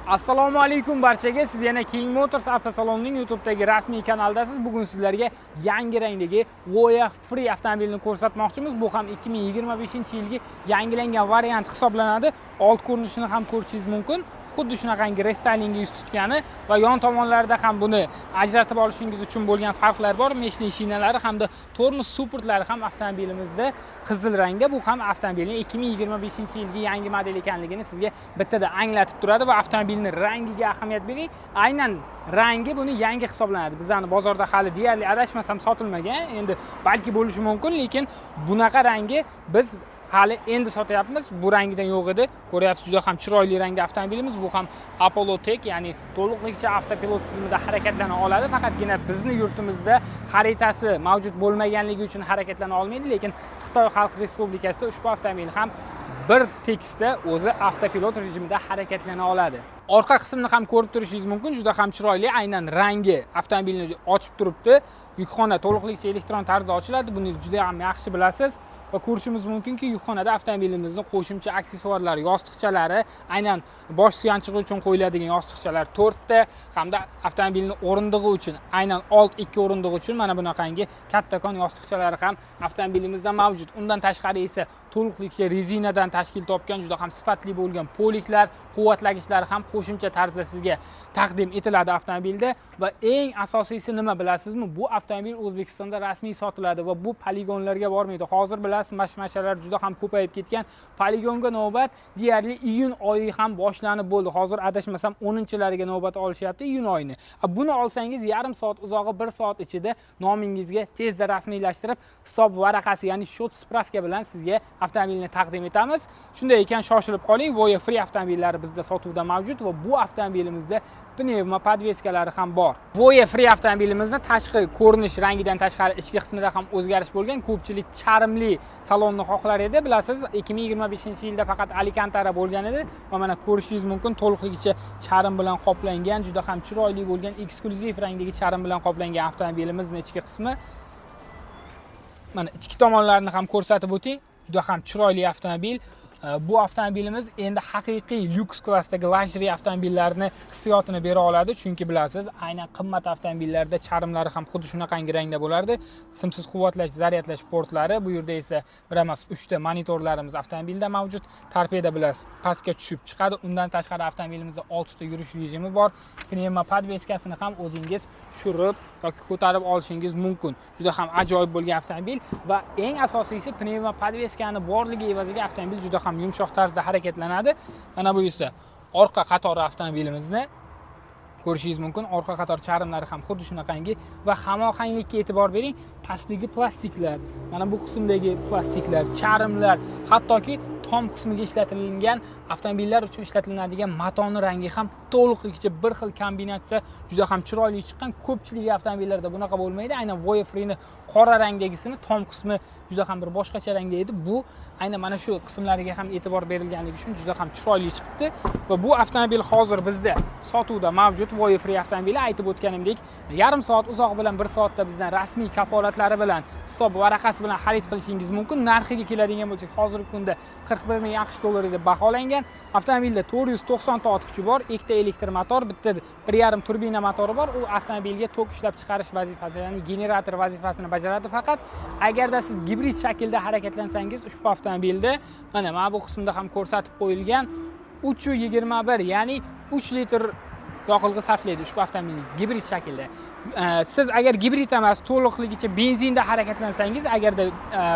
Assalomu alaykum barchaga. Siz yana King Motors avtosalonining YouTube'dagi rasmiy kanalidasiz. Bugun sizlarga yangi rangdagi Voyah Free avtomobilini ko'rsatmoqchimiz. Bu ham 2025-yilgi yangilangan variant hisoblanadi. Old ko'rinishini ham ko'rishingiz mumkin. Xuddi shunaqangi restaylingga yuz tutgani va yon tomonlarida ham buni ajratib olishingiz uchun bo'lgan farqlar bor. Michelin shinalari hamda tormoz supportlari ham avtomobilimizda qizil rangda. Bu ham avtomobilning 2025-yilgi yangi model ekanligini sizga bittada anglatib turadi va avtomobilni rangiga ahamiyat bering. Aynan rangi buni yangi hisoblanadi. Bizani bozorda hali deyarli, adashmasam, sotilmagan. Endi balki bo'lishi mumkin, lekin bunaqa rangi biz hali endi sotyapmiz. Bu rangidan yo'q edi. Ko'ryapsiz, juda ham chiroyli rangda avtomobilimiz. Bu ham Apollo Tech, ya'ni to'liqligicha avtopilot tizimida harakatlana oladi. Faqatgina bizni yurtimizda xaritasi mavjud bo'lmaganligi uchun harakatlana olmaydi, lekin Xitoy Xalq Respublikasida ushbu avtomobil ham bir tekisda o'zi avtopilot rejimida harakatlana oladi. Orqa qismini ham ko'rib turishingiz mumkin, juda ham chiroyli. Aynan rangi avtomobilni ochib turibdi. Yukxona to'liqligicha elektron tarzda ochiladi. Buni juda ham yaxshi bilasiz va ko'rishimiz mumkinki, yukxonada avtomobilimizni qo'shimcha aksessuarlari, yostiqchalari, aynan bosh suyanchig'i uchun qo'yiladigan yostiqchalar to'rtta hamda avtomobilni o'rindig'i uchun, aynan old ikki o'rindig'i uchun mana bunaqangi kattakon yostiqchalari ham avtomobilimizda mavjud. Undan tashqari esa to'liqligicha rezinadan tashkil topgan juda ham sifatli bo'lgan poliklar, quvvatlagichlar ham qo'shimcha tarzda sizga taqdim etiladi avtomobilda. Va eng asosiysi nima, bilasizmi? Bu avtomobil O'zbekistonda rasmiy sotiladi va bu poligonlarga bormaydi. Hozir, bilasiz, mashmashalar juda ham ko'payib ketgan. Poligonga navbat deyarli iyun oyi ham boshlanib bo'ldi. Hozir, adashmasam, 10-lariga navbat olishyapti iyun oyini. Buni olsangiz, yarim soat, uzog'i bir soat ichida nomingizga tezda rasmiylashtirib, hisob varaqasi, ya'ni счёт справка bilan sizga avtomobilni taqdim etamiz. Shunday ekan, shoshilib qoling. Voyah Free avtomobillari bizda sotuvda mavjud va bu avtomobilimizda pnevma подвеска lari ham bor. Voyah Free avtomobilimizni tashqi ko'rinish rangidan tashqari ichki qismida ham o'zgarish bo'lgan. Ko'pchilik charmli salonni xohlar edi. Bilasiz, 2025 yilda faqat Alcantara bo'lgan edi va mana ko'rishingiz mumkin, to'liqligicha charm bilan qoplangan, juda ham chiroyli bo'lgan eksklyuziv rangdagi charm bilan qoplangan avtomobilimizni ichki qismi. Mana ichki tomonlarini ham ko'rsatib o'ting. Juda ham chiroyli avtomobil. Bu avtomobilimiz endi haqiqiy lyuks klassdagi luxury avtomobillarni hissiyotini bera oladi, chunki bilasiz, aynan qimmat avtomobillarda charmlari ham xuddi shunaqangi rangda bo'lardi. Simsiz quvvatlash, zaryadlash portlari, bu yerda esa bir emas, uchta monitorlarimiz avtomobilda mavjud. Torpeda, bilasiz, pastga tushib chiqadi. Undan tashqari avtomobilimizda oltita yurish rejimi bor. Pnevma подвеска sini ham o'zingiz tushirib yoki ko'tarib olishingiz mumkin. Juda ham ajoyib bo'lgan avtomobil va eng asosiysi, pnevma подвеска ni borligi evaziga avtomobil juda ham yumshoq tarzda harakatlanadi. Mana bu esa orqa qatori avtomobilimizni ko'rishingiz mumkin. Orqa qator charmlari ham xuddi shunaqangi va hamohanglikka e'tibor bering. Pastdagi plastiklar, mana bu qismdagi plastiklar, charmlar, hattoki tom qismiga ishlatilgan, avtomobillar uchun ishlatiladigan matoni rangi ham to'liqligicha bir xil kombinatsiya, juda ham chiroyli chiqqan. Ko'pchilik avtomobillarda bunaqa bo'lmaydi. Aynan Voyah Freeni qora rangdagisini tom qismi juda ham bir boshqacha rangda edi. Bu aynan mana shu qismlariga ham e'tibor berilganligi uchun juda ham chiroyli chiqibdi va bu avtomobil hozir bizda sotuvda mavjud. Voyah Free avtomobili, aytib o'tganimdek, yarim soat, uzog'i bilan bir soatda bizdan rasmiy kafolatlari bilan, hisob varaqasi bilan xarid qilishingiz mumkin. Narxiga keladigan bo'lsak, hozirgi kunda 41 ming AQSh dollari deb baholangan. Avtomobilda 490 ta ot kuchi bor, ikkita elektr motor, bitta 1,5 turbina motori bor. U avtomobilga tok ishlab chiqarish vazifasi, ya'ni generator vazifasini bajaradi faqat. Agarda siz gibrid shaklda harakatlansangiz, ushbu avtomobilda mana bu qismda ham ko'rsatib qo'yilgan, 3,21, ya'ni 3 litr yoqilg'i sarflaydi ushbu avtomobilingiz gibrid shaklda. Siz agar gibrid emas, to'liqligicha benzinda harakatlansangiz, agarda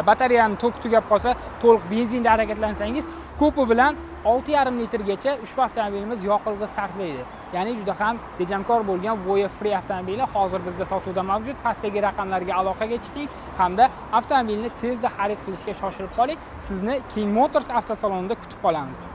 batareyani tok tugab qolsa, to'liq benzinda harakatlansangiz, ko'pi bilan 6,5 litrgacha ushbu avtomobilimiz yoqilg'i sarflaydi. Ya'ni juda ham tejamkor bo'lgan Voyah Free avtomobili hozir bizda sotuvda mavjud. Pastdagi raqamlarga aloqaga chiqing hamda avtomobilni tezda xarid qilishga shoshilib qoling. Sizni King Motors avtosalonida kutib qolamiz.